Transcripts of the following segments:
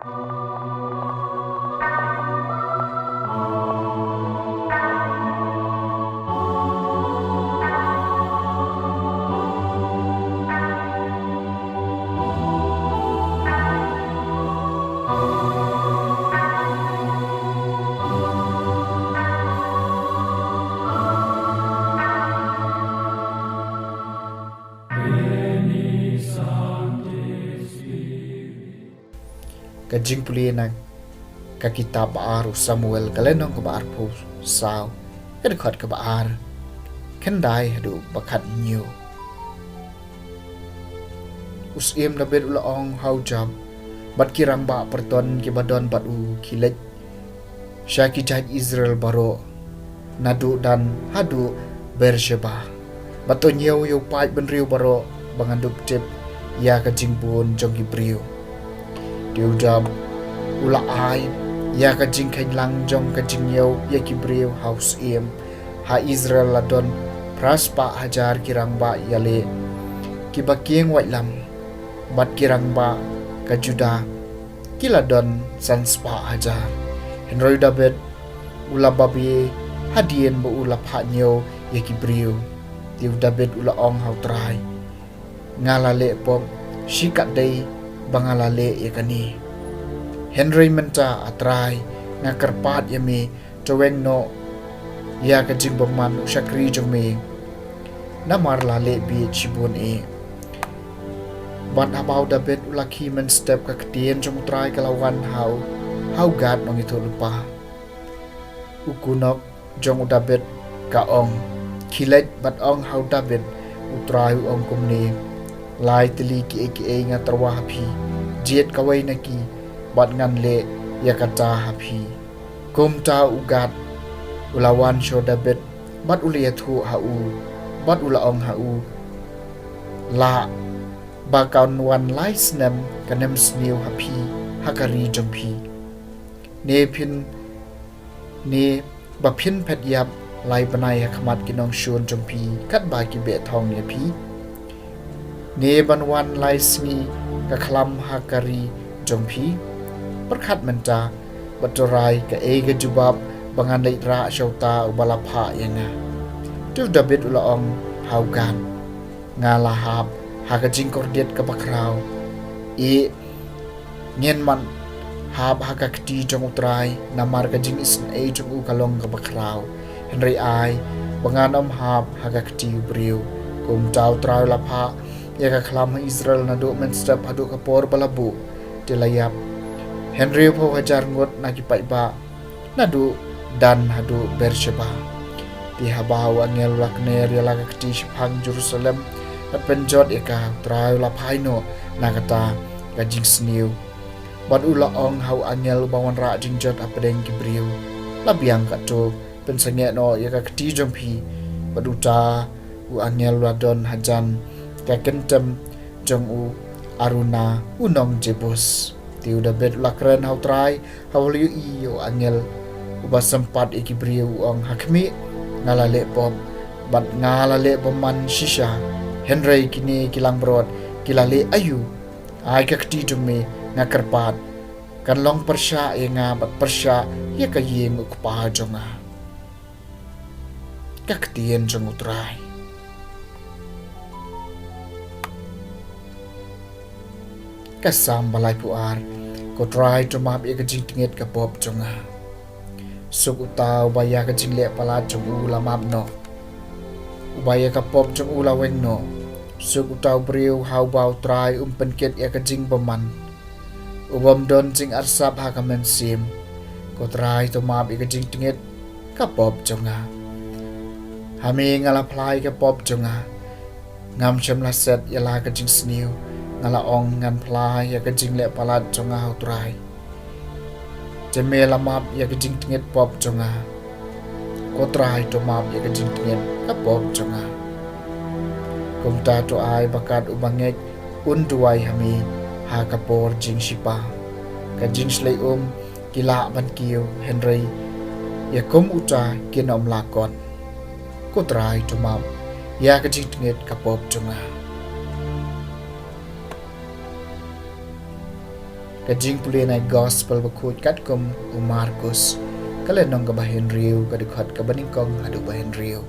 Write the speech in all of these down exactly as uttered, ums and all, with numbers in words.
Ka jingpule na ka kitab ba ar u Samuel, ka lynnong kaba arphew saw, ka dkhot kaba ar, khyndai haduh ba khathynñiew. U syiem Dabid u la ong ha u Joab bad ki rangbah pyrton kiba don bad u, khie leit sha ki jait Israel baroh, naduh Dan haduh Beersheba, bad to ñiew ïa u paid bynriew baroh ba ngan dup tip ïa ka jingbun jong ki briew. Te u Joab u la ai ïa ka jingkheiñ lang jong ka jingñiew ïa ki briew ha u syiem. Ha Israel la don phra spah hajar ki rangbah ïaleh kiba kieng waitlam, bad ki rangbah ka Judah ki la don san spah hajar. Hynrei u Dabid u la babe hadien ba u la phah ñiew ïa ki briew. Te u Dabid u la ong ha u Trai, nga la leh pop shikatdei ba nga la leh ïa kane. Hynrei mynta, A Trai, nga kyrpad ïa me, to weng noh ïa ka jingbymman u shakri jong me, namar la leh bieit shibun eh. Bad haba u Dabid u la khie mynstep, ka ktien jong u Trai ka la wan ha u, ha u Gad nongïathuhlypa. U kynnoh jong u Dabid ka ong, khie leit bad ong ha u Dabid, U Trai u ong kumne, lai tylli kiei kiei nga tyrwa ha phi, jied kawei na ki, bad ngan leh ïa kata ha phi. Kumta u Gad u la wan sha u Dabid bad u la ïathuh ha u, bad u la ong ha u, lah ba kan wan lai snem ka nemsniew ha phi ha ka ri jong phi, ne phin, ne ba phin phet ïap lai bnai ha khmat ki nongshun jong phi katba ki beh thong ïa phi, ne ban wan lai sngi ka khlam ha ka ri jong phi. Pyrkhat mynta bad to rai kaei ka jubab ba ngan leit rah sha uta uba la phah ïa nga. Te u Dabid u la ong ha u Gad, nga la hap ha ka jingkordit kaba khraw. Ïeh, ngin ym hap ha ka kti jong U Trai, namar ka jingisynei jong u ka long kaba khraw. Hynrei ai ba ngan ym hap ha ka kti u briew. Kumta U Trai u la phah ïa ka khlam ha Israel naduh mynstep haduh ka por ba la buh. Te la ïap. Hynriewphew hajar ngut na ki paidbah, naduh Dan haduh Beersheba. Te haba u angel u la kner ïa la ka kti shaphang Jerusalem, bad pynjot ïa ka, U Trai u la phai noh na kata ka jingsniew. Bad u la ong ha u angel uba wanrah jingjot hapdeng ki briew, la biang katto, pynsangeh noh ïa ka kti jong phi. Bad uta u angel u la don hajan ka kyntem jong u Araunah u nong Jebus. Te u Dabid u la kren ha U Trai haba u la ïohi ïa u angel uba sympat ïa ki briew, u ong, ha khmih, nga la leh pop bad nga la leh bymman shisha. Hynrei kine ki langbrot ki la leh aïu? Ai ka kti jong me, nga kyrpad, kan long pyrshah ïa nga bad pyrshah ïa ka ïing u kpa jong nga. Ka ktien jong U Trai. Ka Salm ba laiphew ar. Ko Trai, to map ïa ka jingtngit ka pop jong nga. Suk uta uba ïa ka jingleh palat jong u la map noh, uba ïa ka pop jong u la weng noh. Suk uta u briew ha uba U Trai um pynkit ïa ka jingbymman, u bym don jingarsap ha ka mynsiem. Ko Trai, to map ïa ka jingtngit ka pop jong nga. Ha me nga la phla ïa ka pop jong nga. Ngam shym la set ïa la ka jingsniew. Nga la ong, ngan phla ïa ka jingleh palat jong nga ha U Trai. Te me la map ïa ka jingtngit pop jong nga. Ko Trai, to map ïa ka jingtngit ka pop jong nga. Kumta to ai ba kat u bangeit un duwai ha me ha ka por jingshipa. Ka jingshlei um ki lah ban kiew, hynrei ïa kum uta kin ym lah kot. Ko Trai, to map ïa ka jingtngit ka pop jong nga. Ka jingpule na ka Gospel bakhuid katkum u Markus, ka lynnong kaba hynriew, ka dkhot kaba nyngkong haduh ba hynriew.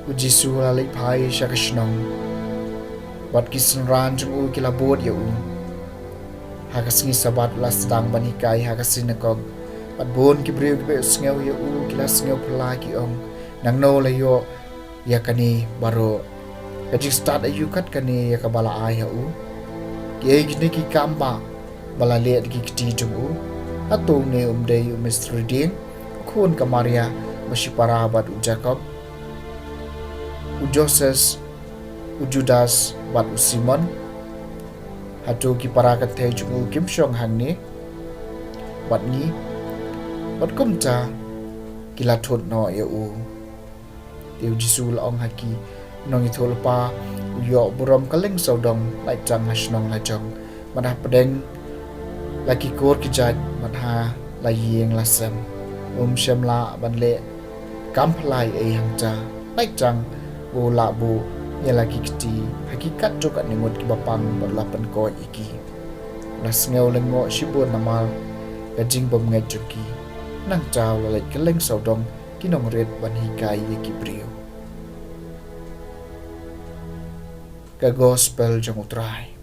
U Jisu u la leit phai sha ka shnong, bad ki synran jong u ki la bud ïa u. Ha ka sngi Sabbath u la sdang ban hikai ha ka synagog, bad bun ki briew kiba ïohsngew ïa u ki la sngewphylla, ki ong, "Nangno la ïoh ïa kane baroh? Ka jingstad aïu kat kane ïa kaba la ai ha u? Kiei kine ki kam ba, ba la leh da ki kti jong u? Hato une um dei u mistri dieng, u khun ka Maria bashipara bad u Jakob, u Joses, u Judas bad u Simon? Hato ki para kynthei jong u kim shong hangne bad ngi? Bad kumta ki la thut noh ïa u." Te u Jisu u la ong ha ki, "U nongïathuhlypa u ïoh burom kylleng sawdong, lait tang ha shnong lajong, bad hapdeng la ki kur ki jait, bad ha la ïing la sem. Um shym lah ban leh kam phylla ei hangta, lait tang ba u lah buh ïa la ki kti ha ki katto katne ngut kiba pang, bad u la pynkoit ïa ki. U la sngew lyngngoh shibun namar ka jingbymngeit jong ki. Nangta u la leit kylleng sawdong ki nongrit ban hikai ïa ki briew." Ka Gospel jong u Trai.